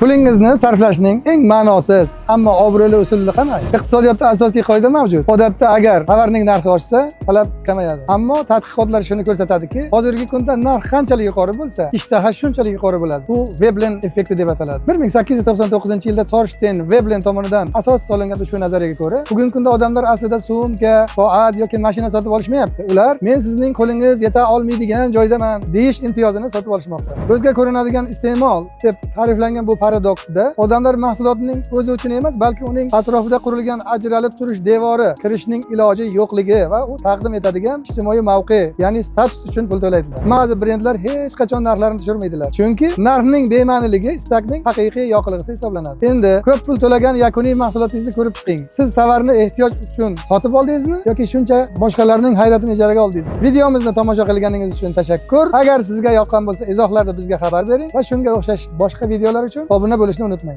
Pulingizni sarflashning eng ma'nosiz, ammo obro'li usuli qanday? Iqtisodiyotda asosiy qoida mavjud. Odatda agar tovarning narxi oshsa, talab kamayadi. Ammo tadqiqotlar shuni ko'rsatadiki, hozirgi kunda narx qanchalik yuqori bo'lsa, ishtaha shunchalik yuqori bo'ladi. Bu Veblen effekti deb ataladi. 1899-yilda Torsten Veblen tomonidan asos solingan ushbu nazariyaga ko'ra, bugungi kunda odamlar aslida sumka, soat yoki mashina sotib olishmayapti. Ular "Men sizning qo'lingiz yeta olmaydigan joydaman" deyish imtiyozini sotib olishmoqda. Ko'zga ko'rinadigan iste'mol deb ta'riflangan bu paradoksda odamlar mahsulotning o'zi uchun emas, balki uning atrofida qurilgan ajralib turish devori, kirishning iloji yo'qligi va u taqdim etadigan ijtimoiy mavqe, ya'ni status uchun pul to'laydilar. Ba'zi brendlar hech qachon narxlarni tushirmaydilar, chunki narxning bema'niligi istakning haqiqiy yoqilg'isi hisoblanadi. Endi ko'p pul to'lagan yakuniy mahsulotingizni ko'rib chiqing. Siz tovarni ehtiyoj uchun sotib oldingizmi yoki shuncha boshqalarning hayratini ijaraga oldingizmi? Videomizni tomosha qilganingiz uchun tashakkur. Agar sizga yoqqan bo'lsa, izohlarda bizga xabar bering va shunga o'xshash boshqa videolar uchun obuna bo'lishni unutmang.